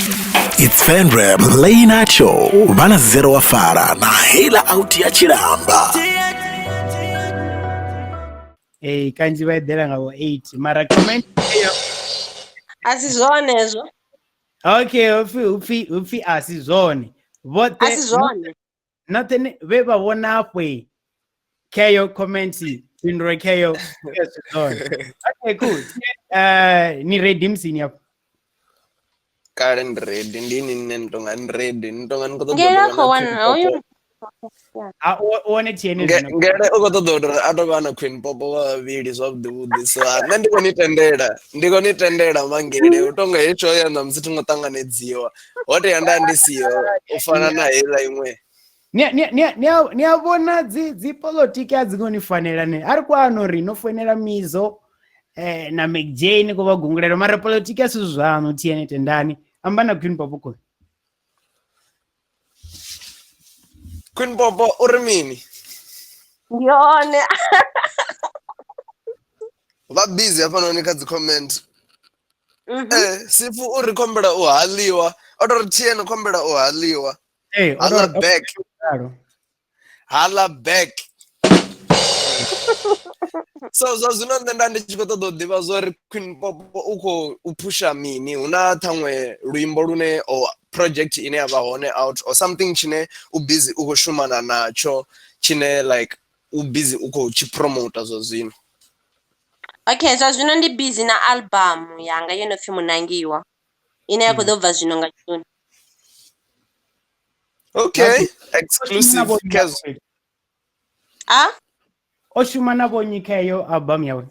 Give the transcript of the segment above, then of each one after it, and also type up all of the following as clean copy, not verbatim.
It's Fenrep Late Night Show vha na zero wa fara na heiḽa out ya tshilamba. Ee, kanzhi vha eḓela nga vho 8 mara comment eyo A si zwone hezwo. Okay, hupfi hupfi hupfi a si zwone. Vhoṱhe A si zwone. Noṱhe vhe vha vhona afho kheyo comment phindulo kheyo a si zwone. Okay, cool. Ni ready musini afho? Kale ndi ready, ndi ini nṋe ni tonga ni ready, ni tonga ni khou ṱoḓa Ngele u tou khou vha na wana Queen hoyu Popo. A u wane TN zwino. Ngele u khou ṱoḓa uri a tou vha na Queen Popo vha vhavhili zwavhuḓi vhuḓi, so nṋe ndi khou ni tendela, ndi khou ni tendela mangele u tonga heyi show ya ṋamusi thi ngo ṱanganedziwa, ho tea nda ndi siho u fana na heiḽa iṅwe. Ni a vhona dzi politiki a dzi ngo ni fanela ne. A ri kwano uri no foinela Mizo na McJane ni khou vha gungulela, mara politiki a si zwithu zwaṋu. TN tendani amba na Queen Popo khoi. Queen Popo u ri mini? Ndi hone. Vha busy hafhanoni kha dzi comment. Sifu u ri khombela u haliwa, o to ri TN khombela u haliwa. O Hala to- back. Ralo. Hala back. So zwa zwino nṋe nda ndi tshi khou ṱoḓa u ḓivha zwa uri Queen Popo u khou u phusha mini, hu na ṱhaṅwe luimbo lune o project ine ya vha hone out or something tshine u busy u khou shumana natsho tshine like u busy u khou tshi promoter zwa zwino. Okay, zwa zwino ndi busy na album yanga yo no pfi Munangiwa ine ya khou ḓo bva zwino nga June. Okay, exclusive. Kez. A? O shuma na vhonyi kha heyo album yawe?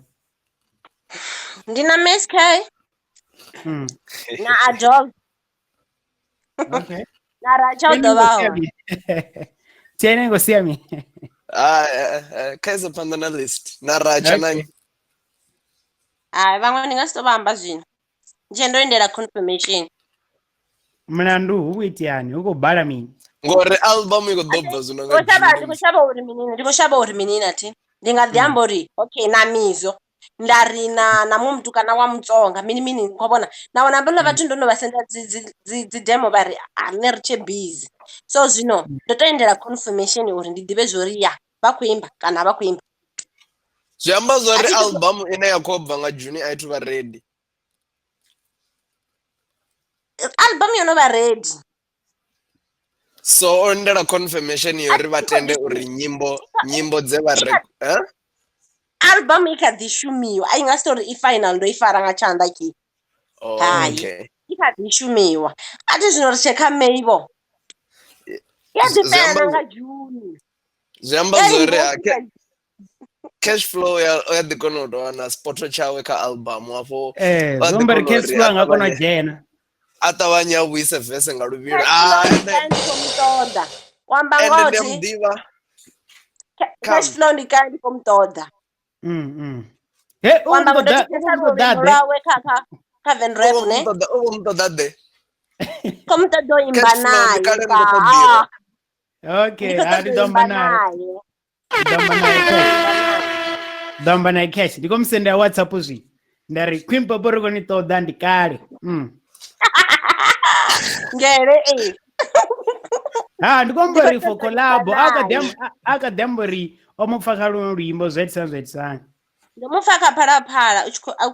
Ndi na Miss K. Na Adol. Okay. Na Racha u ḓo vha hone. Tshene ngo sia mi. Ah, kha isa phanḓa na list. Na Racha na Okay. Hai, vhaṅwe ndi nga si to vha amba zwino. Ndi tshe ndo lindela confirmation. Mulandu hu khou iteani, hu khou bala mini? Ngori album i khou ḓo bva zwino nga Ndi khou shavha, ndi June. khou shavha uri mini, ndi khou shavha uri mini na thi. Ndi nga ḓi amba uri okay na Mizo nda ri na muṅwe mutukana wa Mutsonga mini mini ni khou vhona. Na wana hafhaḽa vhathu ndo no vha senda dzi demo vha ri a nṋe ri tshe busy. So zwino ndo to endela confirmation uri ndi ḓivhe zwori ya vha khou imba kana vha khou imba. Zwi amba zwori A thi thu- album ine ya khou bva nga June a i thu vha ready. Album yo no vha ready. So o lindela confirmation yo uri vha tende uri nyimbo dze vha re, eh? Album i kha ḓi shumiwa, a i nga si tori i final ndo i fara nga tshanḓa ki. Oh, Hai. okay. I kha ḓi shumiwa. A thi zwino ri tshe kha May vho. Ya ḓi Zwi fhela amba nga June. Zwi amba Ya zwori ri ha, cash flow ya ḓi kona u tou wana spot tshawe kha album afho. Wa Zwi ḓi amba uri kona cash uri flow a a nga kona u ṱavhanye dzhena. A ṱavhanye a vhuise verse nga luvhilo. Cash flow ndi kale ndi khou mu ṱoḓa. U amba Ende ngoho ndi a thi? mu ḓivha. Cash flow ndi kale ndi khou mu ṱoḓa. He, U amba u ngoho ndo ṱoḓa, thetshelesa u ṱoḓa luimbo ḓe? lwawe kha Van Rap, ne? U vho mu ṱoḓa ḓe? Khou mu ṱoḓa u imba Cash flow ndi naye, kale ba. ndo ṱoḓiwa. Okay, Ndi khou a ṱoḓa ndi u ḓo amba imba naye. naye. Ndi ḓo amba naye cash. Ḓo amba naye cash. Ndi khou mu sendela WhatsApp zwi. Nda ri Queen Popo ri khou ni ṱoḓa ndi kale. Ngele e. Ha, ndi khou amba uri Ndi khou for ṱoḓa u collab, imba a kha ḓi naye. amba, a kha ḓi amba uri o mu pfa kha luṅwe luimbo zwa itisani zwa itisani. Ndo mu pfa kha Phalaphala u tshi khou, a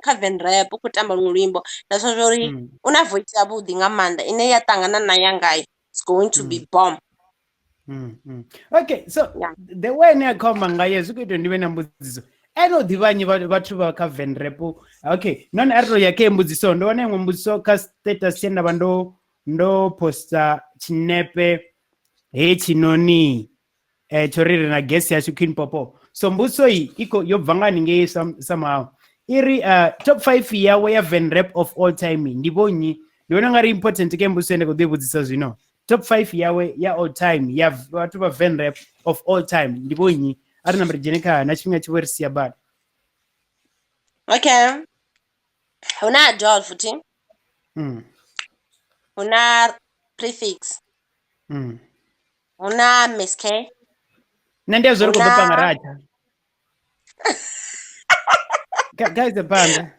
kha Van Rap u khou tamba luṅwe luimbo nda zwa uri u na voice yavhuḓi nga maanḓa ine ya ṱangana na yanga, it's going to be bomb. Okay, so Yeah. the way ane a khou amba ngayo zwi khou ita ndi vhe na mbudziso. Ene u ḓivha nnyi vhathu vha kha Van Rap? Okay, nahone a ri to ya kha mbudziso, ndo wana iṅwe mbudziso kha status tshe nda vha ndo posta tshinepe hetshinoni tsho ri ri na guest yashu Queen Popo. So mbudziso iyi i khou yo bva nga haningei somehow. I ri top 5 yawe ya Van Rap of all time ndi vho nnyi? Ndi vhona ungari important ke mbudziso ine nda khou ḓi vhudzisa zwino. Top 5 yawe ya all time ya vhathu vha Van Rap of all time ndi vho nnyi? A ri namba ri dzhene kha na tshifhinga tshi vho ri sia bada. Okay. Hu na Adolf futhi. Hu na Prefix. Hu na Miss K. Nṋe ndi a zwo ri khou ḓo Hu na panga ratsha. Guys, the band.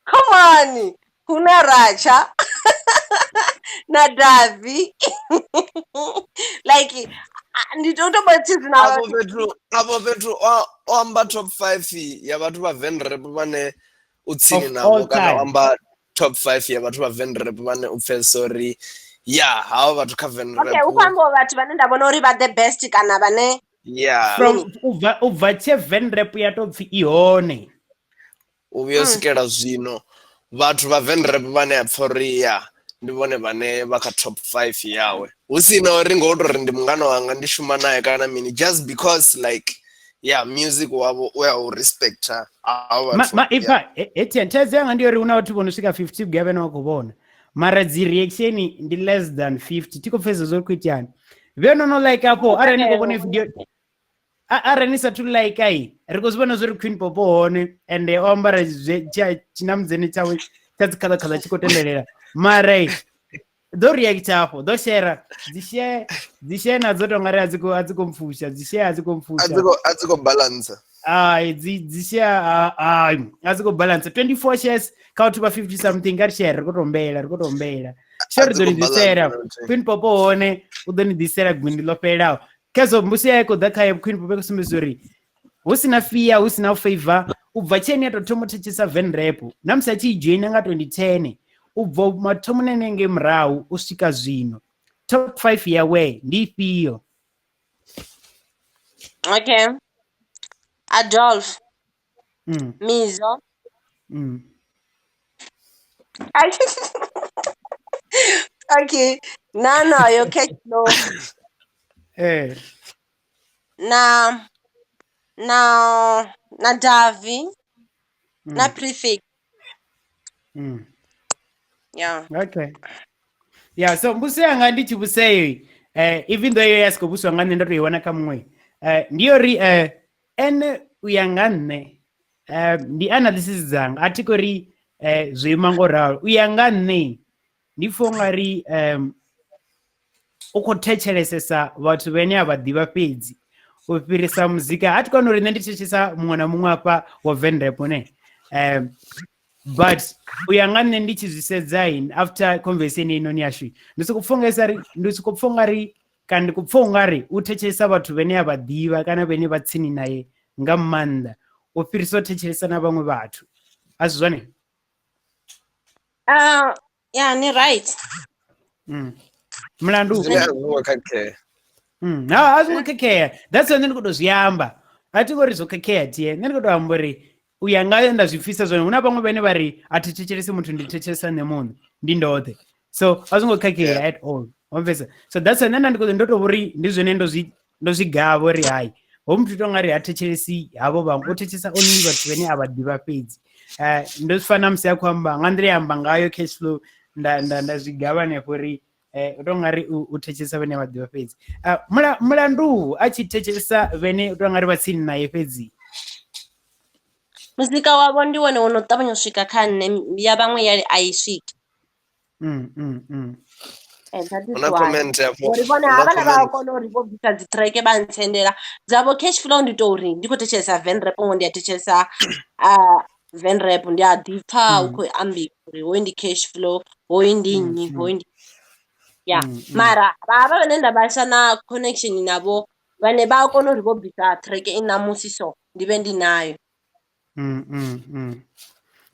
Come on. Hu na Racha. Na Davi. Like ndi to to vha tshi na afho fhethu o amba top 5 ya vhathu vha Venrap vhane u tsini Of navho all kana o time. amba top 5 ya vhathu vha Venrap vhane u pfesesa uri ya havha vhathu kha Okay, Venrap. u khou amba vhathu vhane nda vhona uri vha the best kana vhane From ubva tshe Venrap ya to pfi i hone. U vhuya u swikela zwino, vhathu vha Venrap vhane a pfa uri ya ndi vhone vhane vha kha top 5 yawe, hu si na uri ngo tori ndi mungana wanga, ndi shuma naye kana mini, just because like yeah, music wavho u ya u respecta havho Ma, vhathu. ma ifa etienne, thaidzo yanga ndi uri hu na vhathu vho no swika 50 vhuya vhene vha khou vhona, mara dzi reaction ndi less than 50. Thi khou pfesesa zwo ri khou iteani vhe no no like afho. Arali ni khou vhona video, arali ni sathu like ai, ri khou zwi vhona zwori Queen Popo hone ende o ambara tshinamdzene tshawe tsha dzikhaḽakhaḽa tshi khou tendelela, mara ḓo react afho, ḓo share, dzi share, dzi share nadzo tonga ri a dzi khou mpfusha, dzi share a dzi khou mpfusha. A dzi khou balance. Ai, dzi share ai a dzi khou balance. 24 shares kha vhathu vha 50 something. Kha ri share, ri khou to mbela, ri khou to mbela share, ri ḓo ni ḓisela Queen Popo hone, u ḓo ni ḓisela gwindi ḽo fhelelaho. Kezo mbusi ya khou ḓa khaye Queen Popo, sumbedza uri hu sina fear, hu sina favor, u bva tsheni ya tou thoma u thetshelesa Venrap na musi a tshi i joina nga 2010, u bva mathomoni hanengei murahu u swika zwino, top 5 yawe ndi ifhio? Okay. Adolf. Mizo. Okay. Na yo Cash Flow. Na Davi. Na Prefix. Yeah. Okay. Yeah, so mbuso yanga ndi tshi vhuseyo, even though iyo ya si khou vhuswa nga nṋe, ndo to i wana kha muṅwe, ndi yori ene u ya nga nṋe, ndi analysis dzanga, a thi khou ri zwo ima ngo ralo. U ya nga nṋe ndi pfha ungari u khou thetshelesesa vhathu vhane a vha ḓivha fhedzi u fhirisa muzika. A thi koni uri nṋe ndi thetshelesa muṅwe na muṅwe hafha wa Venrap ne, but u ya nga nṋe ndi tshi zwi sedza in after conversation inoni yashu, ndi soko pfha ungari, ndi soko pfha ungari kana ndi khou pfha ungari u thetshelesa vhathu vhane a vha ḓivha kana vhane vha tsini naye nga maanḓa u fhirisa u thetshelesa na vhaṅwe vhathu. A si zwone? Yeah, ni right. Mulandu Zwine a zwo ngo khakhea. Ha, a zwo ngo khakhea. That's why nṋe ndi khou tou zwi amba. A thi ngori zwo khakhea tie, nṋe ndi khou tou amba uri u ya nga nda zwi pfisa zwone. Hu na vhaṅwe vhane vha ri a thi thetshelesi muthu, ndi thetshelesa nṋe muṋe ndi ndoṱhe, so a zwo ngo khakhea at all, wa pfesa? So that's why nṋe nda ndi khou ndo tou uri ndi zwone ndo zwi gavha uri hai, ho muthu to nga ri ha thetshelesi havho vhaṅwe, u thetshelesa only vhathu vhane a vha ḓivha fhedzi. Ndo zwi fana musi a khou amba nga nḓila ya amba ngayo Cash Flow, nda zwi gavha hanefho uri u to nga ri u thetshelesa vhane vha ḓivha fhedzi. Mulandu a tshi thetshelesa vhene u to nga ri vha tsini naye fhedzi? Muzika wavho ndi wone wo no ṱavhanya u swika kha nṋe, ya vhaṅwe ya a i swiki. That is Huna why. Comment afho. Ngori vhone Huna havhaḽa vha comment. kona uri vho bvisa dzi track vha ntsendela dzavho. Cash Flow ndi to uri ndi khou thetshelesa Venrap, ngo ndi a thetshelesa Venrap, ndi a ḓipfa hu khou ambiwa uri hoyu ndi Cash Flow, hoyu ndi nnyi, hoyu ndi ya. Mara vha vhane nda vhasa na connection navho, vhane vha a kona uri vho bvisa track i ṋamusi, so ndi vhe ndi nayo.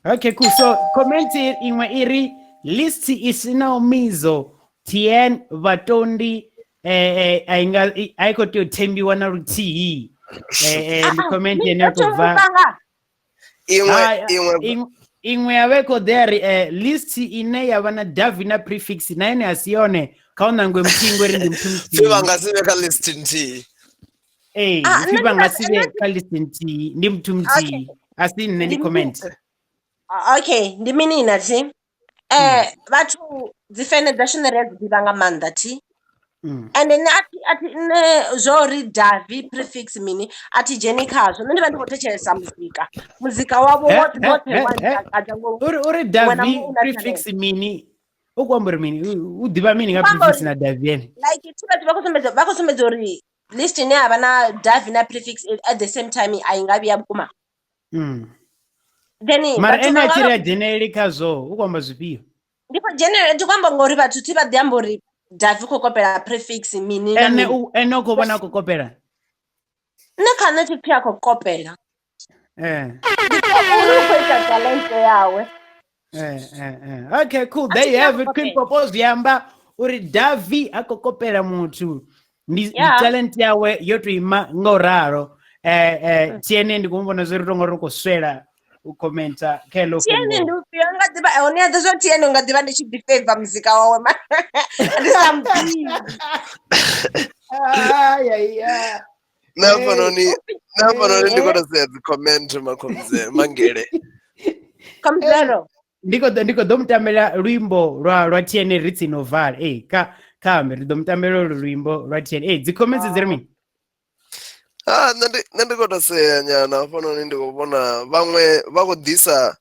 Okay, cool. So comment iṅwe i ri list i sinaho Mizo, Tien, Vhatondi a i khou tea u thembiwa na luthihi. Ndi comment ine ya khou bva Iṅwe Hai, iṅwe iṅwe ya vha i khou ḓa ya ri list ine ya vha na Davi na Prefix na ene a si yone, kha u nangwe muthihi ngori ndi muthu pfi vha muthihi. nga si vhe kha list nthihi. Ee, Ah, pfi nṋe vha ndi nga nga si vhe kha list nthihi, ndi muthu muthihi, a si nṋe, ndi comment. Ah, okay, ndi mini na thi vhathu dzi fene dzashu nṋe ri a dzi ḓivha nga maanḓa thi. Ende nṋe athi nṋe zwo uri Davi, Prefix mini a thi dzheni khazwo. Nṋe ndi vha ndi khou thetshelesa muzika, muzika wavho woṱhe woṱhe wa ntakadza ngo Uri muṅwe na Davi, muṅwe u na Prefix talent. mini, u khou amba uri mini? U ḓivha mini nga Ndi khou amba Prefix uri na Davi ene? Like thi vhathu vha khou sumbedza uri list ine ya vha na Davi na Prefix at the same time a i nga vhi ya vhukuma. Then Mara vhathu ene vha a tshi nga ri a dzheneleli khazwo, u khou amba zwifhio? Ndi khou dzhenela ndi khou amba ngori vhathu thi vha ḓi amba uri Davi khou kopela prefix mini na Ene mini. u ene u khou vhona a khou kopela. Nṋe kha nṋe thi pfhi a khou kopela. Eh. Ndi pfa uri u khou ita talente yawe. Eh. Okay, cool. A There thi you pfi a have khou it. Queen kopela. Popo zwi amba uri Davi a khou kopela muthu. Ndi Yeah. talent yawe yo to ima nga u ralo. TNA ndi khou vhona zwo ri tonga ri khou swela u commenta kha heḽo TN fhungo. ndi ufhio nga ḓivha hone a ḓo zwa TN nga ḓivha ndi tshi ḓi favor muzika wawe mara ndi sa muḓivhi. Ai, ai, ai. Nṋe hafhanoni nṋe hafhanoni ndi Eh. khou tou sea dzi comment makhomze mangele. Komzero. Ndi khou ḓo mutambela luimbo lwa TNA ri tsini u vala. Eh, kha ambe ri ḓo mutambela ulu luimbo lwa TNA. Eh, dzi comments dzi ri mini? Ah, nṋe ndi khou tou sea nyana hafhanoni ndi khou vhona vhaṅwe vha khou ḓisa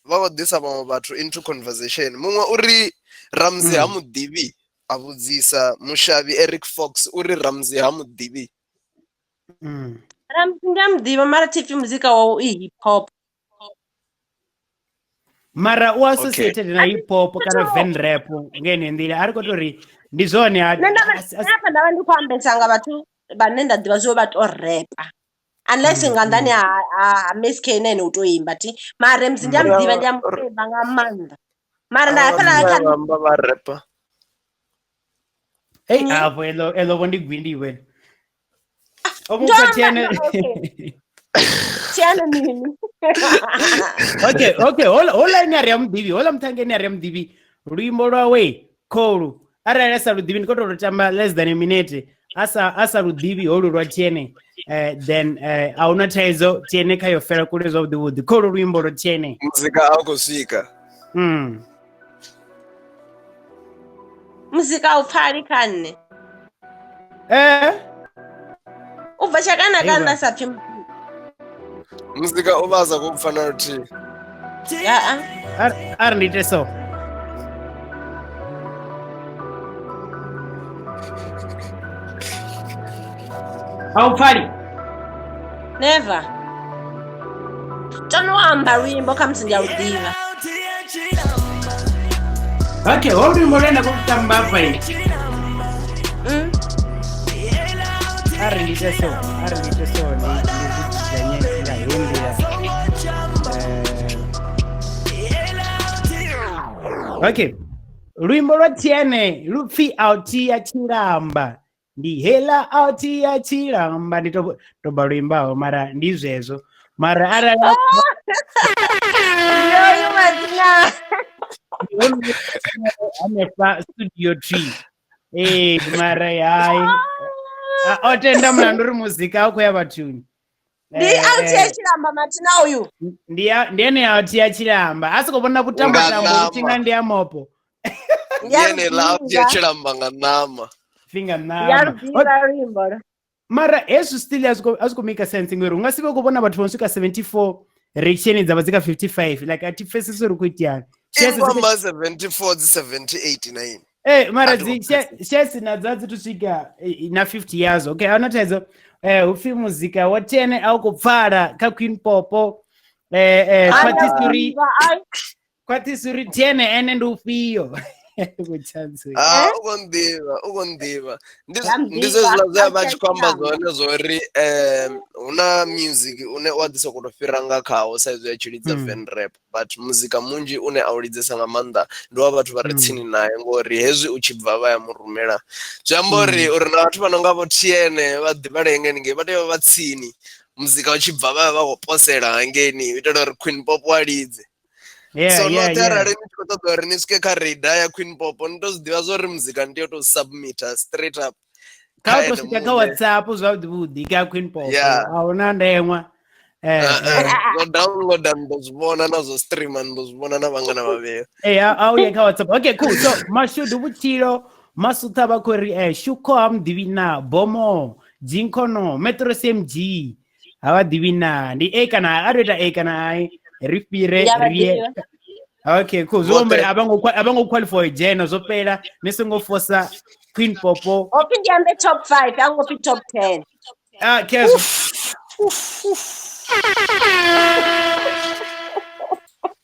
vhaṅwe vhathu into conversation. Muṅwe uri Ramzi ha muḓivhi a vhudzisa Mushavhi Eric Fox uri Ramzi ha muḓivhi. Ramzi ndi a muḓivha mara thi pfi muzika wawe i hip hop. Mara u associated na hip hop kana van rap nga yeneyo nḓila a ri khou tou ri ndi zwone Nṋe nda vha ndi khou ambesa nga vhathu vhane nda ḓivha zwo vha to repa. Unless nga nḓani ha Miss K na ene u to imba thi. Mara Ramzi ndi a muḓivha ndi a muḓivha nga maanḓa. Mara nda hafhaḽa kha amba vha repa. Hey, afho elo vho ndi gwindiwe. O mupfa TN. TN mini. Okay, hola ine a ri a muḓivhi, hola muṱhannga ine a ri a muḓivhi luimbo lwawe kholu. Arali a sa lu ḓivhi ndi khou tou tamba less than a minute. A sa lu ḓivhi holu lwa TN, then a huna thaidzo TN kha yo fela kule zwavhuḓi vhuḓi. Kholu luimbo lwa TN. Muzika a u khou swika. Muzika u pfali kha nṋe. U bva tshakana kana nda sa pfi muzika u vha a sa khou pfa na luthihi. A ri ndi ite so. A u pfali? Never. Tono amba luimbo kha musi ndi a lu ḓivha. Okay, ho luimbo lwe nda khou tamba hafha. A ri ndi ite so, ndi zwi dzudzanye nga heyi nḓila. Okay, luimbo lwa TN lu pfi Auti ya Tshilamba. Ndi hela Auti ya Tshilamba, ndi to ba luimbaho mara ndi zwezwo. Mara arali hanefha studio tree. Eh, mara hai. O tenda mulandu uri muzika a khou ya vhathuni. Ndi Auti ya Tshilamba mathina uyu. Ndi ene Auti ya Tshilamba. A soko vhona kutamba tambo utshinga ndi ya mopo. Ndi ene ḽa Auti ya Tshilamba nga ṋama. Finga ṋama. Mara hezwi still a zwi khou make sense ngori unga si vhe u khou vhona vhathu vho swika 74 reaction dza vha dzi kha 55 like a thi pfesesi uri khou iteani. Ingoma 74 dzi 70 89. Eh, mara dzi shares na dza dzi to swika na 50 years. Okay, a huna thaidzo. Hupfi muzika wa TN a u khou pfala kha Queen Popo. Khwaṱhisa uri TN ene ndi ufhio. U khou nḓivha. Ndi zwezwiḽa zwe a vha tshi khou amba zwone zwori hu na music une u a ḓi sokou tou fhira nga khawo sa izwi a tshi lidza fan rap, but muzika munzhi une a u lidzesa nga maanḓa ndi wa vhathu vha re tsini naye ngori hezwi u tshi bva vha ya mu rumela. Zwi amba uri na vhathu vha no nga vho TN vha ḓivhalea hanengei vha tea u vha tsini, muzika u tshi bva vha vha khou posela hangeini u itela uri Queen Popo a lidze. So noṱhe arali ni tshi khou ṱoḓa uri ni swike kha radar ya Queen Popo ni to zwi ḓivha zwa uri muzika ni tea u tou submita straight up. Kha u to swika kha WhatsApp zwavhuḓi vhuḓi kha Queen Popo. A huna ndeṅwa. Zwo downloada ni ḓo zwi vhona na zwo streama ni ḓo zwi vhona na vhangana vhavhili. A u ye kha WhatsApp. Okay, cool. So mashudu vhutshilo masutha vha khou ri Shukho ha muḓivhi na Bomo Jinkono Metro CMG ha vha ḓivhi na ndi A kana a ri ita A kana I ri fhire ri. Okay, cool. Zwo amba a vha ngo qualify dzhena zwo fhela ni songo fosa Queen Popo. Hopfi ndi ambe top 5 a ngo pfi top 10. Ah, kezo.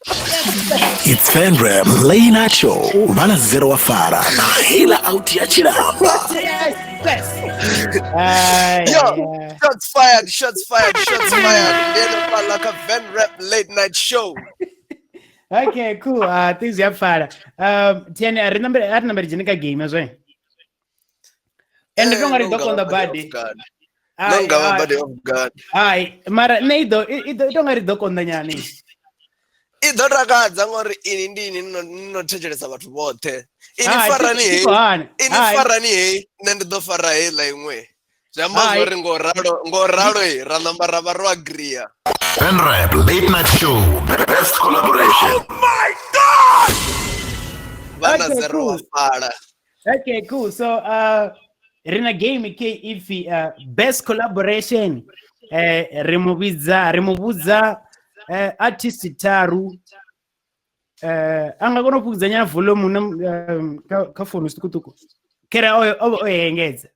It's Venrap Late Night Show vha na Zero wa Fara na Hila Out ya Tshilamba. Ai, Yo, ai. shots fired, shots fired, shots fired. Ndi henefhaḽa kha Venrap Late Night Show. Okay, cool. Things ya pfala. Tiani a ri nambe a ri nambe ri dzhene kha game azwe. Ende Eh, ndo nga ri no ḓo konḓa nga vha badi. body of God. Ai, No nga vha ai, body of God. Ai, mara nṋe i ḓo i ḓo i tonga ri ḓo konḓa nyana. I ḓo takadza ngori ini ndi ini ni no ni no thetshelesa vhathu vhoṱhe. Ini Hai, farani thi hei, khou hana. ini Hai. farani hei, nṋe ndi ḓo fara heiḽa iṅwe. Zwi amba Hai. zwori ngo ralo, ngo ralo i ra namba ra vha ro agreea. Venrap Late Night Show best collaboration. Vha na Okay, Zero wa cool. Fara. Okay, cool. So ri na game ke ipfi best collaboration. Ri mu vhidza ri mu vhudza artist tharu a nga kona u fhungudza nyana volume na kha founu zwiṱukuṱuku. Khera o o engedza.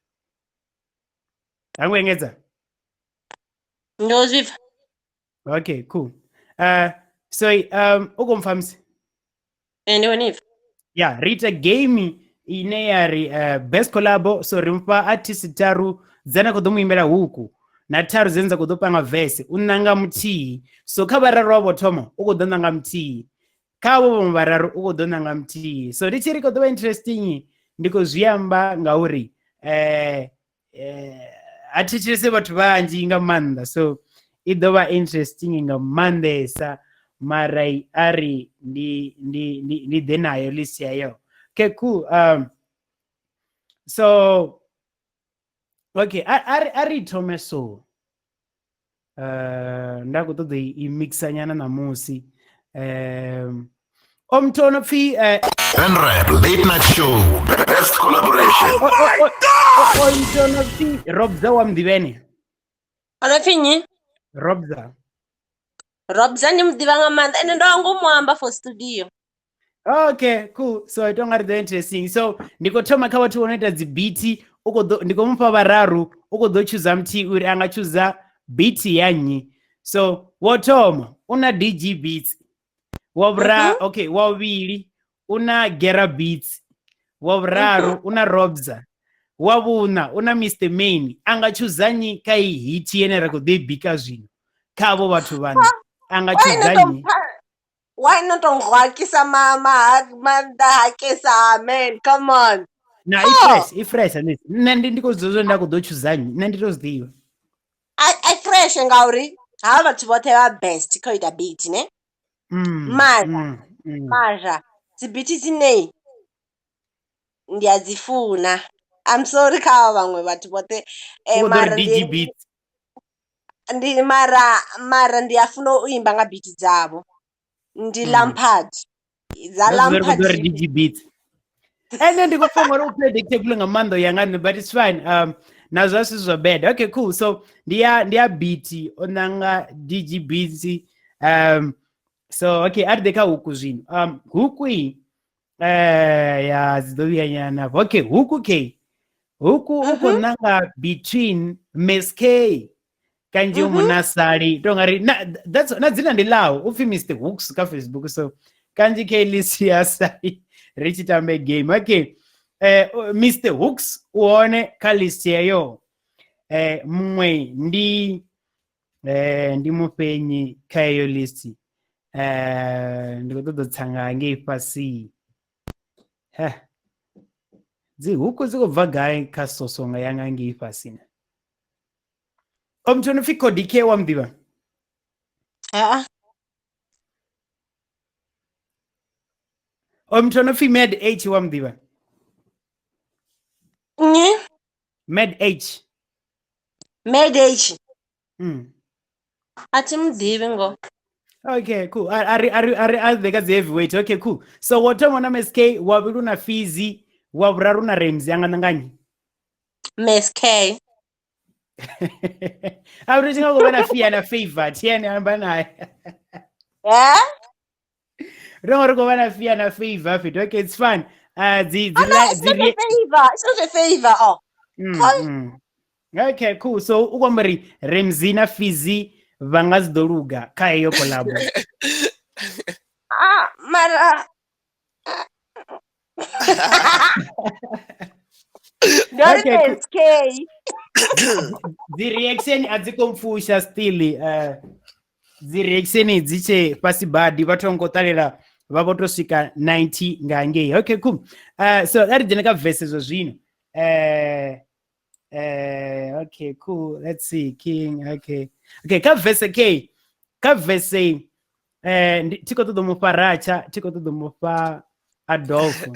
Ha ngo engedza. Ndo zwi pfa. Okay, cool. So u khou mpfa musi? Ee, ndi hone ipfa. Ya, ri ita game ine ya ri best collabo, so ri mufha artist tharu dzane khou ḓo mu imbela huku na tharu dzine dza khou ḓo panga verse, u nanga muthihi. So kha vhararu vha vho thoma u khou ḓo nanga muthihi, kha avho vhaṅwe vhararu u khou ḓo nanga muthihi. So ndi tshi ri khou ḓo vha interesting, ndi khou zwi amba ngauri a thetshelese vhathu vhanzhi nga maanḓa, so i ḓo vha interesting nga maanḓesa. Mara a ri ndi ndi ndi ndi ḓe nayo list yayo. Okay, cool. So okay, a ri thome so. Nda khou ṱoḓa i mixa nyana ṋamusi. O muthu ono pfi Venrap Late Night Show best collaboration. O muthu ono pfi Robza wa Mdivhene. Ono pfi nnyi? Robza. Robza ndi muḓivha nga maanḓa ende ndo ngo mu amba for studio. Okay, cool. So I don't got the interesting. So ndi khou thoma kha vhathu vho no ita dzi beat, u khou ḓo ndi khou mufha vhararu, u khou ḓo chooser muthihi uri a nga chooser beat ya nnyi. So wo thoma u na DG Beats. Wa vhura okay, wa vhuvhili u na Gera Beats. Wa vhuraru u na Robza. Wa vhuṋa u na Mr Main. A nga chooser nnyi kha iyi hit yene ra khou ḓo i bika zwino? Kha avho vhathu vhaṋa a nga Why chooser not nnyi? Why not ngwakisa mama manda hakesa man, come on. Na i fresh, i fresh at least. Nṋe ndi khou zwi ḓivha nda khou ḓo chooser nnyi. Nṋe ndi to zwi ḓivha. I fresh ngauri havha vhathu vhoṱhe vha best kha u ita beat ne. Mara mara dzi beat dzine ndi a dzi funa. I'm sorry kha havha vhaṅwe vhathu vhoṱhe U khou ḓo ri mara DG ndi Beats. ndi mara ndi a funa u imba nga beat dzavho. Ndi Lampard. Dza That's very Lampard. good, uri DG Beats. Ende ndi khou pfa ngori u predictable nga maanḓa u ya nga nṋe, but it's fine. Na zwa si zwa bad. Okay, cool. So ndi ya beat o nanga DG Beats. So okay, a ri ḓe kha huku zwino. Huku i ya dzi ḓo vhuya nyana. Okay, huku k. Huku u khou nanga between Miss K kanzhi u muna sali to ngari na that's na dzina ndi ḽaho u pfi Mr Hooks kha Facebook, so kanzhi k list ya sali ri tshi tambe game. Okay, Mr Hooks u hone kha list yeyo. Muṅwe ndi ndi mufhenyi kha heyo list. Ndi khou ṱoḓa u tsa nga ngei fhasi. Dzi huku dzi khou bva gai kha sosonga yanga ngei fhasi na? O muthu ono pfi Cody K wa muḓivha? Ha. O muthu ono pfi Mad H wa muḓivha? Nnyi? Mad H. Mad H. A thi muḓivhi ngo. Okay, cool. Ari ari ari ari ḓe kha dzi heavyweight. Okay, cool. So wo thoma na Miss K, wa vhuvhili na Fizzy, wa vhuraru na Ramsey, anga nanga nnyi? Miss K. A ri tshi nga khou vha na fear na favor, thi ene amba naye. Yeah? Ri nga ri khou vha na fear na favor fhethu. Okay, it's fine. Dzi Oh, no, it's dzi not a favor. It's not a favor. Oh. Okay, cool. So u khou amba uri Ramsey na Fizzy vha nga si ḓo luga kha heyo collab. Ah, mara ndo ri Okay, cool. SK. Dzi reaction a dzi khou mpfusha still dzi reaction dzi tshe fhasi badi vhathu vha ngo ṱalela vha vho to swika 90 nga ngei. Okay, cool. So a ri dzhene kha verse zwa zwino. Okay, cool. Let's see. King, okay. Okay, kha verse K. Kha verse thi khou ṱoḓa mufha Ratsha, thi khou ṱoḓa mufha Adolfo.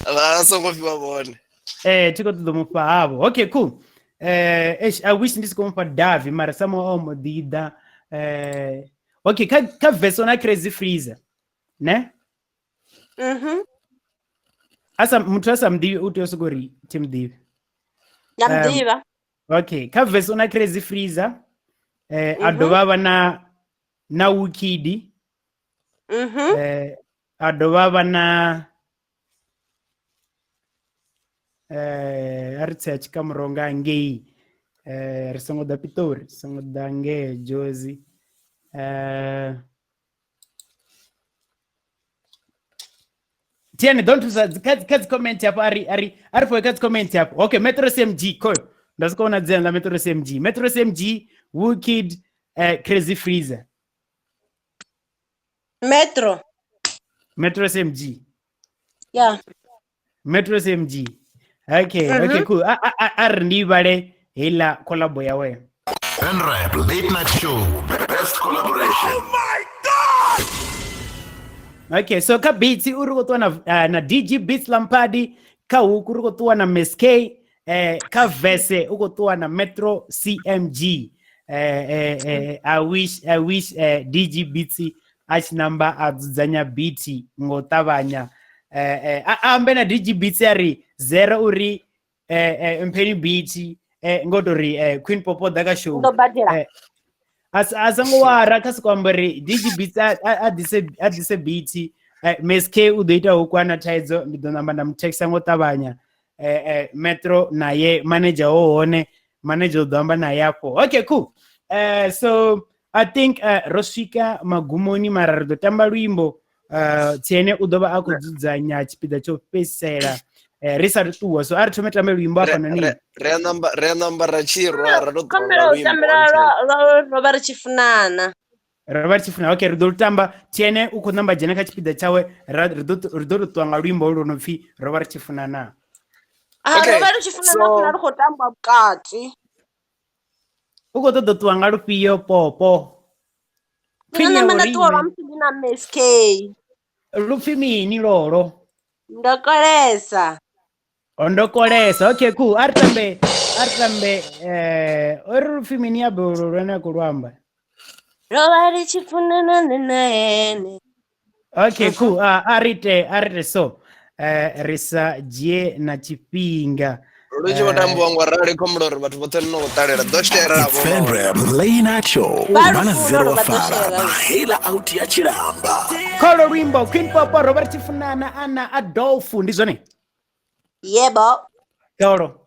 Vha songo fhiwa vhone. Thi khou ṱoḓa mufha havho. Okay, cool. I wish ndi si khou mufha Davi mara somehow o mbo ḓi ḓa. Okay, kha verse na Crazy Freezer. Ne? Mhm. Asa muthu asa muḓivhi u tea u sokou ri thi muḓivhi. Nda muḓivha. Okay, kha verse una Crazy Freezer. A dovha avha na Wukidi. A dovha avha na a ri tsea tshikamuronga ngei. Ri songo ḓa Pitori, ri songo ḓa ngei Jozi. Tiani, don't thusa kha dzi comment hafho, a ri fhoe kha dzi comment hafho. Okay, Metro CMG khoyo. Nda soko vhona dzina ḽa Metro CMG. Metro CMG, Wukid, Crazy Freezer. Metro. Metro CMG. Yeah. Metro CMG. Okay, okay, cool. A ri ndi vhale heiḽa collabo yawe. Venrap Late Night Show. Best collaboration. Oh my God! Okay, so kha beats uri khou ṱuwa na DG Beats Lampard, kha hook uri khou ṱuwa na Miss K, kha verse u khou ṱuwa na Metro CMG. I wish DG Beats a tshi namba a dzudzanya beat ngo ṱavhanya. A ambe na DG Beats a ri zero uri mpheni beat ngo to ri Queen Popo ḓa kha show. Ndo badela. A songo wara kha siko amba uri DG Beats a ḓise beat. Miss K u ḓo ita hu kwana thaidzo, ndi ḓo namba nda mu texta ngo ṱavhanya. Metro naye manager ho hone, manager u ḓo amba naye afho. Okay, cool. So I think ro swika magumoni mara ri ḓo tamba luimbo. Tsiene u ḓo vha a khou dzudzanya tshipiḓa tsho fhedzisela ri sa ri ṱuwa, so a ri thome tambe luimbo hafha noni. Ri a namba ra tshirwa ra to ṱuwa luimbo. Ro vha ri tshi funana. Ro vha ri tshi funana. Okay, ri ḓo tamba. Tsiene u khou namba dzhena kha tshipiḓa tshawe, ri ḓo ṱuwa nga luimbo lu no pfi ro vha ri tshi funana. Ro vha ri tshi funana ri khou tamba vhukati. U khou ṱoḓa ṱuwa nga lufhio Popo? Ndi nga namba nda ṱuwa lwa musi ndi na Miss K. Lupfi mini lolo? Ndo kolesa. Ndo kolesa. Okay, cool. A ri tambe uri lupfi mini ya bolo lwene a khou luamba. Ro vha ri tshi funana nṋe na ene. Okay, cool. A ri ite so. Ri sa dzhie na tshifhinga. Lu tshi vho tambiwa ngo rali khombula uri vhathu vhoṱhe no ṱalela ḓo shera vho. Venrap Late Night Show. Vhana zero fara na hela out ya tshilamba. Kholo luimbo Queen Popo ro vha ri tshi funana ana Adolfo, ndi zwone? Yebo. Kholo.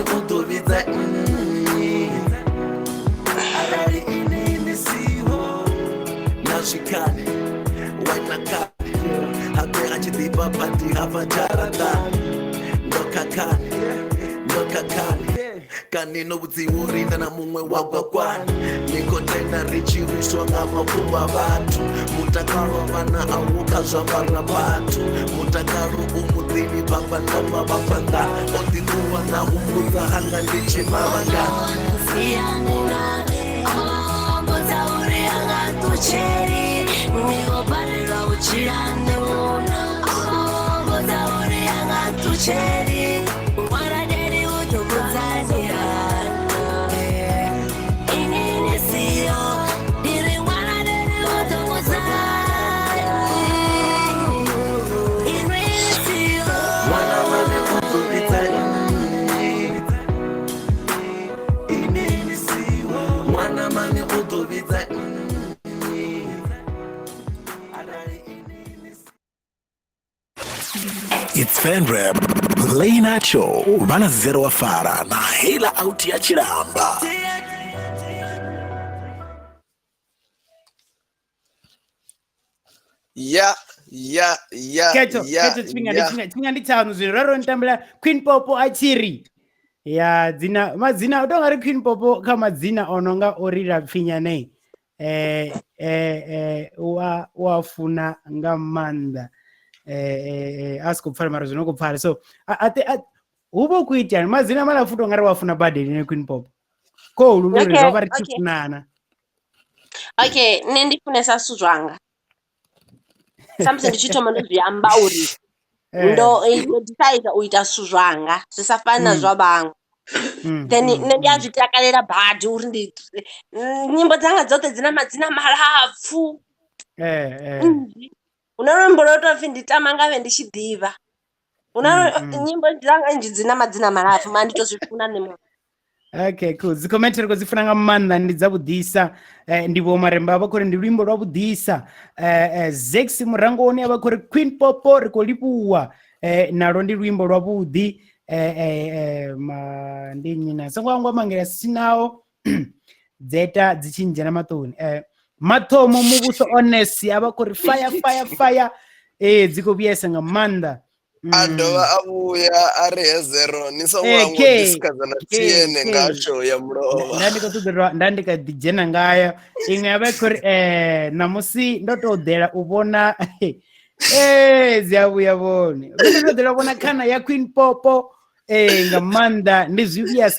mani u ḓo vhidza nnyi arali ini ni siho na zwikhali waina kale habe a tshi ḓifha badi hafha dzharaṱani ndo khakhani ndo khakhani kani no vhudziwa uri nda na muṅwe wa gwakwani ni khou tenda ri tshi lwiswa nga mafhungo a vhathu mutakalo wa vhana a wo kha zwiambara vhathu mutakalo u muḓini baba na mavhaphanḓa o ḓi ṱuwa na humbudza hanga ndi tshi mavhanga Ṅwana mane u ḓo vhidza nnyi ini ni siho ṅwana mane u ḓo vhidza nnyi arali ini ni It's Fenrep Leinacho vha na zero wa fara na heiḽa out ya tshilamba. Ya ya ya Khetho, ya khetho tshifhinga ndi ya. tshifhinga tshifhinga ndi tshaṋu zwino ra ro ntambela Queen Popo a tshi ri ya dzina madzina u tou nga ri Queen Popo kha madzina o no nga o ri lapfinyane eh eh eh wa wa funa nga maanḓa eh eh a si khou pfala mara zwino khou pfala so a a hu vha hu khou iteani madzina malapfu to nga ri wa funa badeli ne Queen Popo ko lu ri Okay, ro vha ri tshi okay. funana. Okay, nṋe ndi funesa zwithu zwanga. Samusi ndi tshi thoma ndo zwi amba uri ndo ndo decide u ita zwithu zwanga zwi sa fani na zwa vhaṅwe. Then nṋe ndi a zwi takalela badi uri ndi nyimbo dzanga dzoṱhe dzi na madzina malapfu nnzhi. Hu na luimbo lwo tou pfhi ndi tama ngavhe ndi tshi ḓivha. Hu na nyimbo dzanga nnzhi dzi na madzina malapfu mara ndi to zwi funa nṋe muṋe. Okay, cool. Dzi comment ri khou dzi funa nga maanḓa ndi dza vhuḓisa. Ndi vho Maremba vha khou ri ndi luimbo lwa vhuḓisa. Zex Murangoni vha khou ri Queen Popo ri khou livhuwa. Nalo ndi luimbo lwa vhuḓi. Ma ndi nnyi na songo hangwa mangela sinaho dzeta dzi tshi ndzhena maṱoni. Mathomo muvhuso honest a vha khou ri fire fire fire. Dzi khou vhuyesa nga maanḓa. A dovha a vhuya a ri he zero ni songo hangwa u discussa na TN nga show ya mulovha. Nda ndi khou ṱoḓa nda ndi kha ḓi dzhena ngayo iṅwe ya vha i khou ri ṋamusi ndo tou ḓela u vhona dzi a vhuya vhone ndo tou ḓela u vhona khana ya Queen Popo nga maanḓa ndi zwi vhuya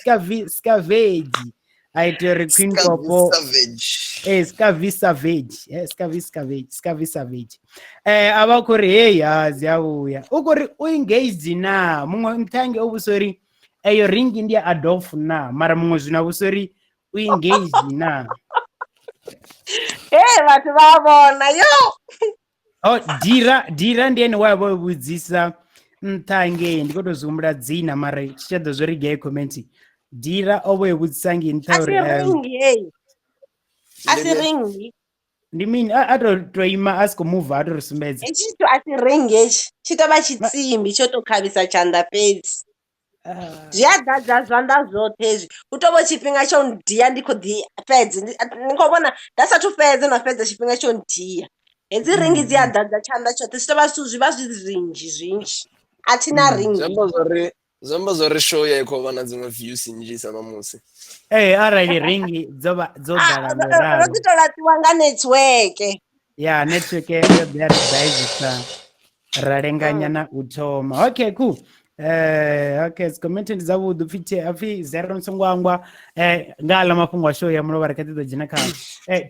scavenge a ita uri Queen Popo Savage. Scavi Savage Scavi Savage Scavi Savage a vha khou ri hey ha dzi a vhuya u khou ri u engaged na muṅwe nthange o vhusa uri eyo ringi ndi ya Adolf na mara muṅwe zwino a vhusa uri u engaged na. Hey vhathu vha vhona yo. Oh Dira Dira ndi ene wa vha vhudzisa nṱha ngei ndi khou tou zwi humbula dzina mara tshi tsha ḓo zwo ri gay comment. Dira o vho e vhudzisa ngei nṱha A si uri ringi heyi. A si ringi. Ndi mini a to ima a si khou move a to ri sumbedza. Hetshi tshithu a si ringi hetshi tshi tou vha tshitsimbi tsho tou khavhisa tshanḓa fhedzi. Zwi a ḓadza zwanḓa zwoṱhe hezwi hu tou vha tshifhinga tsho ndia ndi khou ḓi fhedza ndi khou vhona nda sathu fhedza na fhedza tshifhinga tsho ndia. Hedzi ringi dzi a ḓadza tshanḓa tshoṱhe zwi tou vha zwithu zwi vha zwi zwinzhi zwinzhi a thi na ringi. Zwi amba zwori show ya i khou vha na dziṅwe views nnzhisa ṋamusi. Ee arali ringi dzo vha dzo ḓala Ro ngauralo. ḓi tou laṱiwa nga network. Ya network yo ḓi ya ri baizisa ra lenganya na u thoma. Okay, cool. Okay, dzi comment ndi dzavhuḓi upfi upfi zero ni songo hangwa nga aḽa mafhungo a show ya mulovha ri kha ḓi ḓo dzhena khao.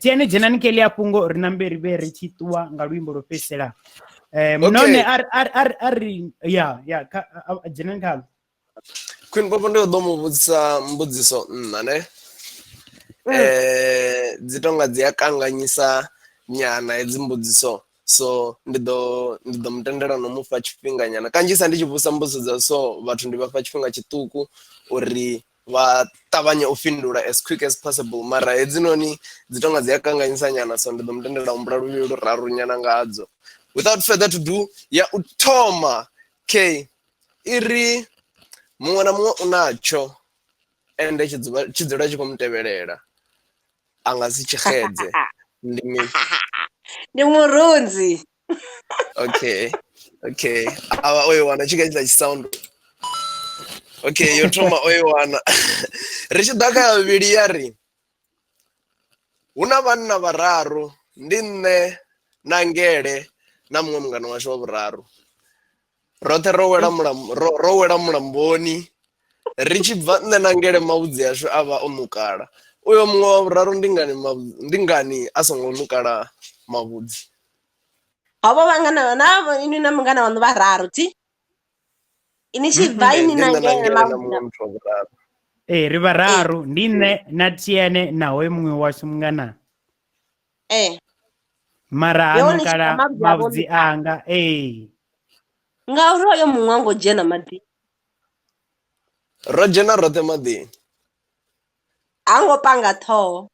Tieni dzhenani kha heḽia fhungo ri nambe ri vhe ri tshi ṱuwa nga luimbo lwo fhedzisela. Munone a ri ya ya dzhenani khalo. Queen Popo ndi ḓo mu vhudzisa mbudziso nṋa ne. Dzi tonga dzi a kanganyisa nyana hedzi mbudziso. So ndi ḓo mutendela no mufha tshifhinga nyana. Kanzhisa ndi tshi vhusa mbudziso dza so vhathu ndi vhafha tshifhinga tshiṱuku uri vha ṱavhanye u fhindula as quick as possible. Mara hedzinoni dzi tonga dzi a kanganyisa nyana, so ndi ḓo mutendela humbula luvhili luraru nyana ngadzo. Without further to do, ya u thoma K i ri muṅwe na muṅwe u natsho. Ende tshi dzula tshi khou mu tevhelela a nga si tshi xedze ndi mini? Ndi murunzi. Okay, okay, avha o i wana tshi kha tshiḽa tshi sound. Okay, yo thoma o i wana. Ri tshi ḓa kha ya vhuvhili ya ri hu na vhanna vhararu, ndi nṋe na Ngele na muṅwe mungana washu wa vhuraru. Roṱhe ro wela mulambo, ro wela mulamboni ri tshi bva nṋe na Ngele mavhudzi ashu a vha o ṋukala. Uyo muṅwe wa vhuraru ndi ngani ndi ngani a songo ṋukala mavhudzi? Havho vhangana na inwi na mungana waṋu vhararu thi? Ini tshi bva ini Ndi na nṋe na Ngele Ngele na mavhudzi muṅwe muthu wa vhuraru. Ee, ri vhararu, ndi nṋe na Tiene na hoyo muṅwe washu mungana. Mara ha Yo ni tshi ṋukala bva mavhudzi avho mavhudzi anga. Ee. Ngauri hoyo muṅwe ha ngo dzhena maḓini. Ro dzhena roṱhe maḓini. Ha ngo panga ṱhoho.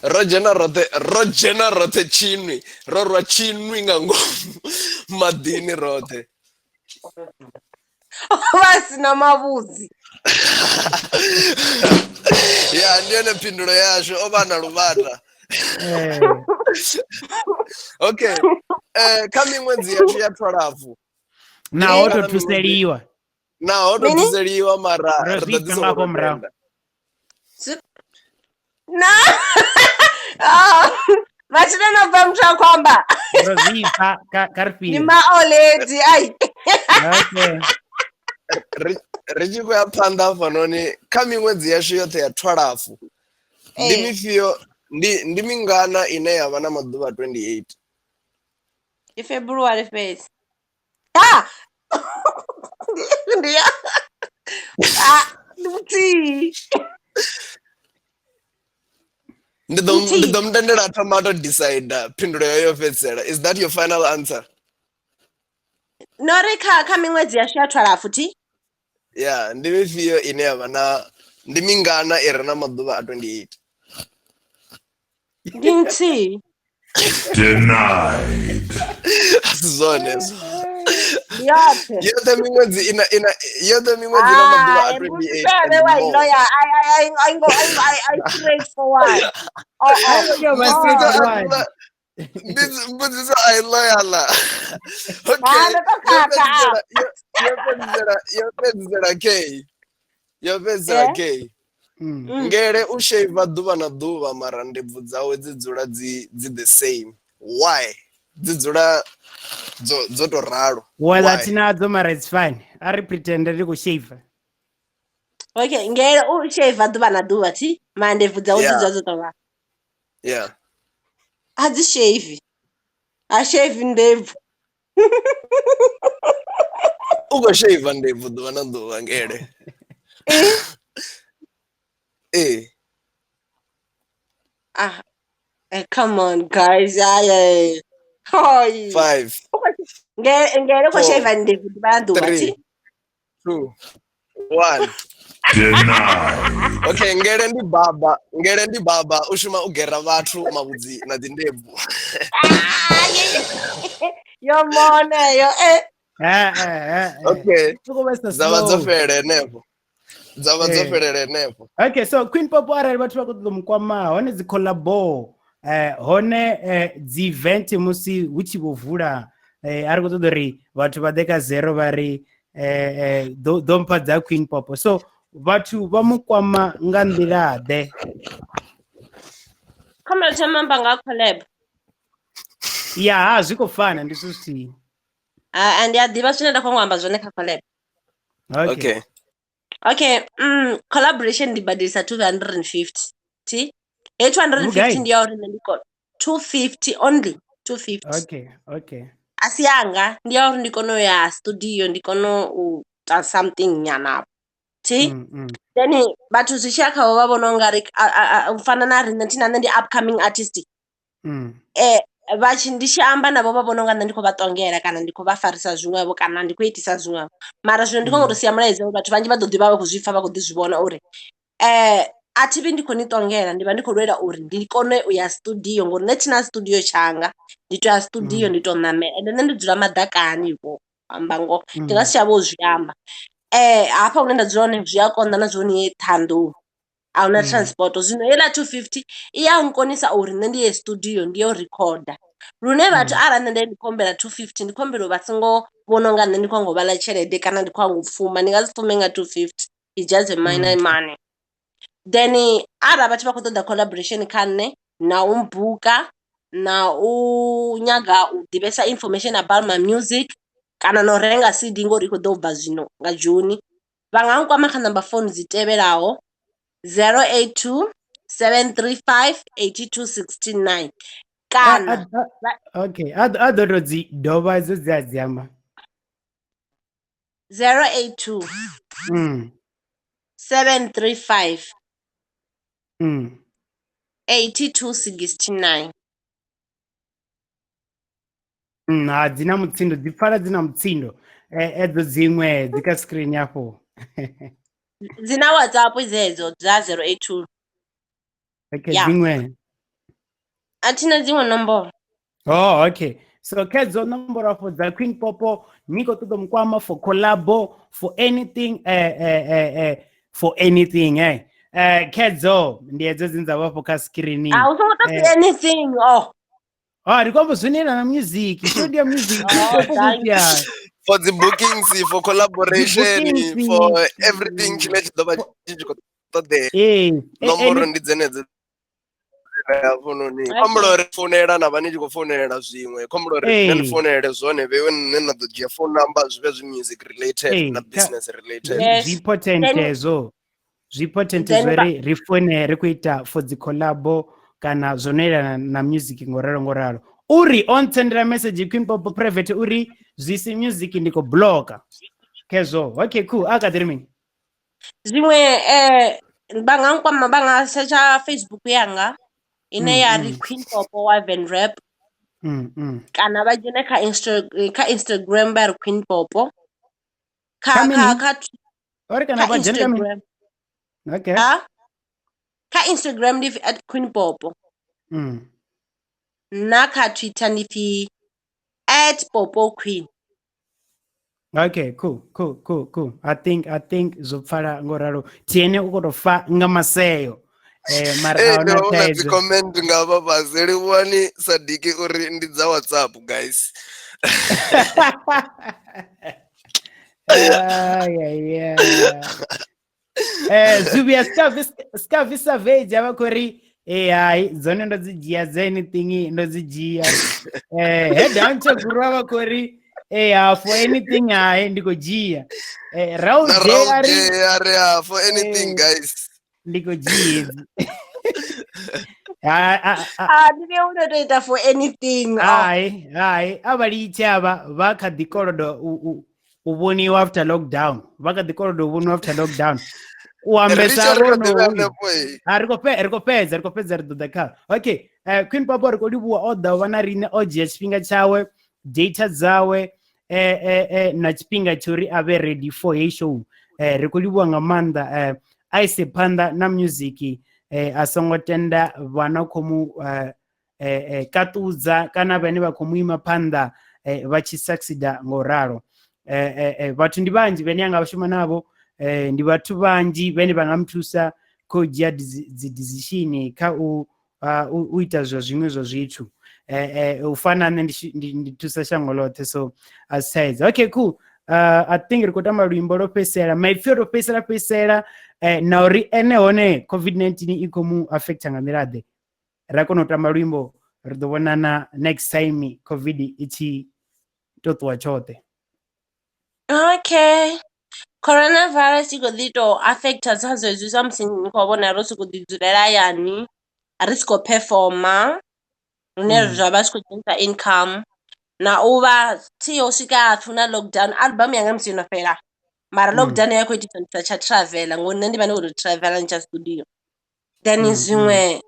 Ro dzhena roṱhe, ro dzhena roṱhe tshinwi, ro rwa tshinwi nga ngomu maḓini roṱhe. Vha si na mavhudzi. Ya, ndi yone phindulo yashu, o vha na luvhata. Okay. Kha miṅwedzi yashu ya 12. Naho to thuseliwa. Naho to thuseliwa mara ri ḓo ḓi songo murahu. Na. Mathina no bva muthu a khou amba. Ro zwi pfa kha ri fhire. Ndi maoledi ai. Okay. Ri tshi khou ya phanḓa hafhanoni kha miṅwedzi yashu yoṱhe ya 12. Ndi mifhio ndi mingana ine ya vha na maḓuvha 28? Ndi February fhedzi. Ha! Ndi ya. Ah, ndi muthihi. Ndi ḓo mutendela thoma to decide phindulo yayo yo fhedzisela. Is that your final answer? No ri kha miṅwedzi yashu ya 12 thi? Ya, ndi mifhio ine ya vha na ndi mingana i re na maḓuvha a 28? Ndi nthihi. Denied. Asi zwone hezwo. Yoṱhe. Yoṱhe miṅwedzi ina ina yoṱhe miṅwedzi ina maḓuvha a 28 and wa more. ino ya ai ai ai ngo ai ai straightforward. Oh oh. Mbudziso a i loyal. Okay. Yo fhedzisela K. Yo fhedzisela K. Ngele u shave ḓuvha na ḓuvha mara ndebvu dzawe dzi dzula dzi the same. Why? Dzi dzula dzo to ralo. Well, a thina dzo mara it's fine. A ri pretend ri khou shave. Okay, ngele u shave ḓuvha na ḓuvha thi? Mara ndebvu dzawe dzi dzula dzo to ralo. Yeah. A dzi shave. A shave ndebvu. U khou shave ndebvu ḓuvha na ḓuvha ngele. Eh. Ah, come on guys. Ay. Ay. 5. Ngele khou shave ndebvu ḓuvha na ḓuvha thi? 2 1. Denied. Okay, ngele ndi baba. Ngele ndi baba u shuma u gera vhathu mavhudzi na dzi ndebvu. Yo mona yo eh. Okay. Dzavha dzo fhela henefho. Dzavha dzo fhelela henefho. Okay, so Queen Popo arali vhathu vha khou ṱoḓa mukwama hone dzi collabo hone dzi event musi hu tshi vho vula a ri khou ṱoḓa uri vhathu vha ḓe kha zero vha ri ḓo mpha dza Queen Popo. So vhathu vha mu kwama nga nḓila ḓe? Khomela thoma amba nga collab. Ya ha zwi khou fana ndi zwithu zwithihi. Ah, ndi a ḓivha zwine nda khou amba zwone kha collab. Okay. Okay, collaboration ndi badelisa 250. Thi? He 250 ndi ya uri nṋe ndi kone 250 only 250. Okay, okay. A si yanga, ndi ya uri ndi kone u ya studio, ndi kone u ta something nyana. Thi? Then vhathu zwi tshiya khavho vha vhona ungari u fana na riṋe thina nṋe ndi upcoming artist. Vha tshi ndi tshi amba navho vha vhona unga nṋe ndi khou vha ṱongela kana ndi khou vha farisa zwiṅwevho kana ndi khou itisa zwiṅwevho. Mara zwino ndi khou tou sia mulaedza uri vhathu vhanzhi vha ḓo ḓi vha vha khou zwi pfa vha khou ḓi zwi vhona uri a thi vhi ndi khou ni ṱongela, ndi vha ndi khou lwela uri ndi kone u ya studio ngori nṋe thina studio tshanga, ndi to ya studio ndi to ṋamela ende nṋe ndi dzula maḓakani vho amba ngoho ndi nga si tsha vho zwi amba. Hafha hune nda dzula hone zwi a konḓa na zwo ni ye Ṱhohoyanḓou. A huna transport zwino heiḽa 250 i ya nkonisa uri nṋe ndi ye studio ndi yo rikhoda lune vhathu arali nṋe nda ndi khou humbela 250 ndi khou humbela uri vha songo vhona unga nṋe ndi khou nyanga u vhaḽa tshelede kana ndi khou nyanga u pfuma ndi nga si pfhume nga 250 it's just a minor money. Then arali vhathu vha khou ṱoḓa collaboration kha nṋe na u mbuka na u nyaga u ḓivhesa information about my music kana na u renga CD ngori i khou ḓo bva zwino nga June vha nga nkwama kha number phone dzi tevhelaho 082 735 8269 kana okay a ḓo to dzi dovha edzo dzi a dzi amba 082 735 8269. Ha dzi na mutsindo dzi pfala dzi na mutsindo edzo dziṅwe dzi kha screen hafho dzi na WhatsApp dzedzo dza 082. Okay, dziṅwe a thina dziṅwe nomboro. Oh, okay. So kedzo nomboro afho dza Queen Popo ni khou ṱoḓa mukwama for collabo for anything for anything kedzo ndi edzo dzine dza vha afho kha screen. A u songo tou anything oh. Ah, ri khou amba zwine na music, so ndi ya music. For the bookings, for collaboration, for everything tshine tshi ḓo vha tshi tshi khou ṱoḓea. Nomboro ndi dzenedzo hafhanoni. Khombela uri founela na vha ni tshi khou founela zwiṅwe. Khombela uri nṋe ni founele zwone vhewe nṋe na ḓo dzhia phone number zwi vhe zwi music related na business related. Zwi important hezwo. Zwi important zwori ri foune ri khou ita for dzi collabo kana zwo no yelana na music ngoralo ngoralo. Uri on sendela message Queen Popo private uri zwi si music ndi khou blocka. Kezwo. Okay, cool. A ka ḓi ri mini? Zwiṅwe vha nga nkwama vha nga setsha Facebook yanga ine ya ri Queen Popo wa Venrap kana vha dzhene kha kha Instagram vha ri Queen Popo kha kha kha ori kana vha dzhene kha mini? Okay. Kha Instagram ndi at Queen Popo. Na kha Twitter ndi pfi at Popo Queen. Okay, cool, cool, cool, cool. I think zwo pfala ngo ralo. Tiene u khou tou fa nga maseo. Mara a huna thaidzo. Dzi comment nga vha fhasi livhuwani Sadiki uri ndi dza WhatsApp guys. Yeah. Zuvia Scavi Savage avha khou ri hai dzone ndo dzi dzhia dza anything ndo dzi dzhia. Head Hunter Guru avha khou ri for anything hai ndi khou dzhia. Raul J ari for anything guys ndi khou dzhia. Ndi vhe u tou ita for anything. Hai hai a vha litshe avha vha kha ḓi kolodo u vhoniwa after lockdown. Vha kha ḓi kolodo u vhoniwa after lockdown. U ambesa ri khou fhedza ri ḓo ḓa kha. Okay, Queen Popo ri khou livhuwa o ḓa u vha na riṋe, o dzhia tshifhinga tshawe, data dzawe na tshifhinga tsha uri a vhe ready for hei show. Ri khou livhuwa nga maanḓa. A ise phanḓa na music, a songo tenda vhana khou mu kaṱudza kana vhane vha khou mu ima phanḓa vha tshi succeeda ngo ralo. Vhathu ndi vhanzhi vhane anga shuma navho, ndi vhathu vhanzhi vhane vha nga muthusa kha u dzhia dzi decision kha u ita zwa zwiṅwe zwa zwithu. U fana nṋe ndi thusa shango ḽoṱhe, so a si thaidzo. Okay, cool. I think ri khou tamba luimbo lwo fhedzisela, maipfi o to fhedzisela fhedzisela na uri ene hone COVID-19 i khou mu affecta nga nḓila ḓe. Ra kona u tamba luimbo, ri ḓo vhonana next time COVID i tshi to ṱuwa tshoṱhe. Okay. Coronavirus i khou ḓi to affecta sa zwezwi sa musi ni khou vhona ro sokou ḓi dzulela hayani, ri si khou performa lune zwa vha zwi khou dzhenisa income na u vha thi yo swika hapfi hu na lockdown album yanga musi yo no fhela mara lockdown ya khou itisa ndi sa tsha traveler ngori nṋe ndi vha ndi khou tou traveler ndi tsha studio. Then zwiṅwe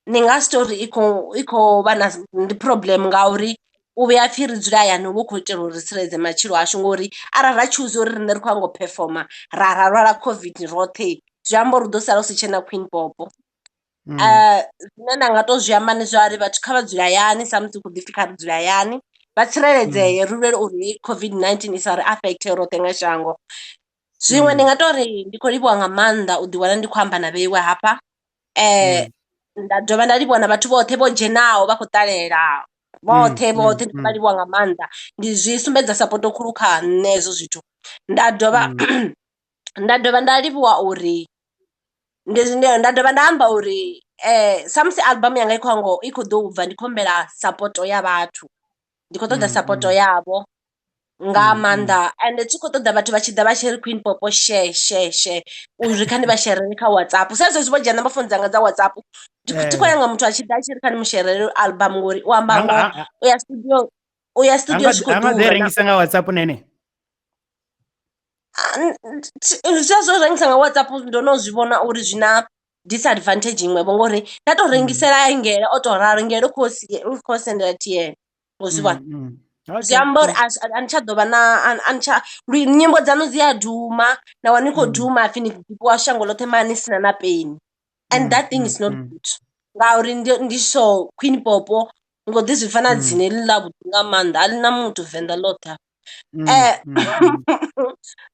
ndi nga si tori i khou vha na ndi problem ngauri u vhuya pfhi ri dzule hayani hu vha hu khou itela uri ri tsireledze matshilo ashu ngori arali ra tshuza uri riṋe ri khou nyanga u performer ra ra lwala COVID roṱhe zwi amba uri hu ḓo sala hu si tshena Queen Popo. Zwine nda nga to zwi amba ndi zwa uri vhathu kha vha dzule hayani sa musi hu khou ḓi pfhi kha ri dzule hayani vha tsireledzee ri lwele uri COVID-19 i sa ri affect roṱhe nga shango. Zwiṅwe ndi nga tori ndi khou livhuwa nga maanḓa u ḓiwana ndi khou amba na vheiwe hafha. Nda dovha nda livhuwa na vhathu vhoṱhe vho dzhenaho vha khou ṱalela vhoṱhe vhoṱhe ndi vha livhuwa nga maanḓa, ndi zwi sumbedza sapoto khulu kha nṋe hezwo zwithu. Nda dovha nda dovha nda livhuwa uri ndi nda dovha nda amba uri sa musi album yanga i khou hango i khou ḓo bva ndi khou humbela sapoto ya vhathu, ndi khou ṱoḓa sapoto yavho nga maanḓa ende thi khou ṱoḓa vhathu vha tshi ḓa vha tshi ri Queen Popo share share share uri kha ndi vha sherele kha WhatsApp sa zwezwi vho dzhia namba founu dzanga dza WhatsApp thi khou nyanga muthu a tshi ḓa a tshi ri kha ndi mu sherele album ngori u amba ngoho u ya studio u ya studio zwi khou ḓura. Anga ḓo rengisa nga WhatsApp nene. Zwezwo rengisa nga WhatsApp ndo no zwi vhona uri zwi na disadvantage iṅwe vho ngori nda to rengisela ngele o to ralo ngele u khou sendela tiyeni. Ngo zwi vhona? Zwi amba uri a ni tsha ḓo vha na a ni tsha nyimbo dzanu dzi a duma na wana ni khou duma hapfi ni ḓivhiwa shango ḽoṱhe mara ni sina na peni and that thing is not good ngauri ndi so Queen Popo ni khou ḓi zwi pfa na dzina heḽi ḽa vhuḓi nga maanḓa a ḽi na muthu Venḓa ḽoṱhe.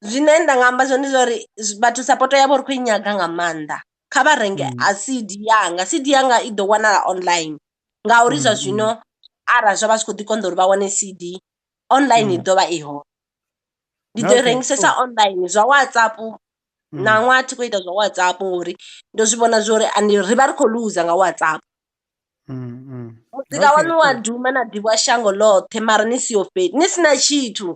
Zwine nda nga amba zwone ndi zwa uri vhathu sapoto yavho ri khou i nyaga nga maanḓa kha vha renge a CD yanga, CD yanga i ḓo wanala online ngauri zwa zwino arali zwa vha zwi khou ḓi konḓa uri vha wane CD online i ḓo vha i hone. Ndi ḓo i rengisesa online zwa WhatsApp ṋaṅwaha thi khou ita zwa WhatsApp ngori ndo zwi vhona zwa uri ri vha ri khou loser nga WhatsApp. Muzika waṋu wa duma na ḓivhiwa shango ḽoṱhe mara ni siho fhethu ni si na tshithu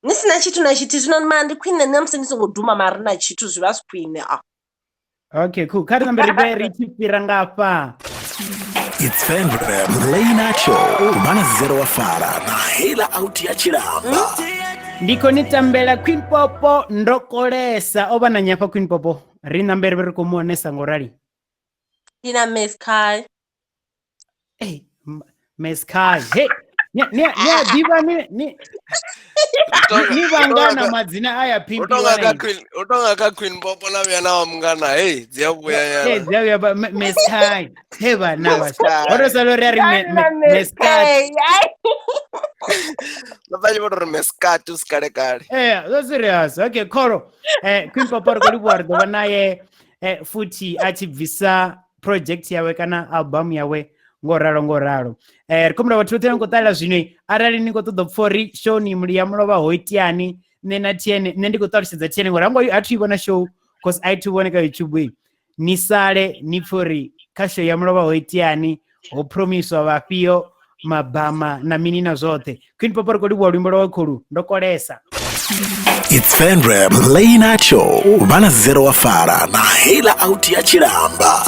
ni si na tshithu na tshithihi zwino mara ndi khwine na musi ni songo duma mara ri na tshithu zwi vha zwi khwine a. Okay, cool. Kha ri nambe ri vhe ri tshi fhira nga afha. It's Fenreb Leina Show vhana zero wa fara na heila out ya tshilamba. Ndi khou ni tambela Queen Popo ndo kolesa o vha na nyafha Queen Popo ri nambe ri vhe ri khou mu onesa ngo rali. Ndi na Mescal. Hey, Mescal. Hey, ni ni ni a ḓivha ni ni ni vhangana madzina aya pimpiwa na Queen u tonga kha Queen Popo na vhuya na wa mungana hey dzi a vhuya ya hey dzi a vhuya ba Mescal he vhana vha ho to sala uri a ri Mescal vha tshi vho tou ri Mescat u si kale kale eh so serious okay kholo eh Queen Popo ri khou livhuwa ri ḓo vha naye futhi a tshi bvisa project yawe kana album yawe ngo ralo ngo ralo. Ri khou humbela vhathu vhoṱhe vha khou ṱalela zwino arali ni khou ṱoḓa u pfha uri show ni ya mulovha ho iteani nṋe na TN nṋe ndi khou ṱalutshedza TN ngori hango a thi vhona show cause a thi vhone kha YouTube ni sale ni pfhe uri kha show ya mulovha ho iteani ho promiswa vhafhio mabama na mini na zwoṱhe. Queen Popo ri khou livhuwa luimbo lwawe kholu ndo kolesa. It's Fenreb Leina Show vhana zero wa fara na heila out ya tshilamba.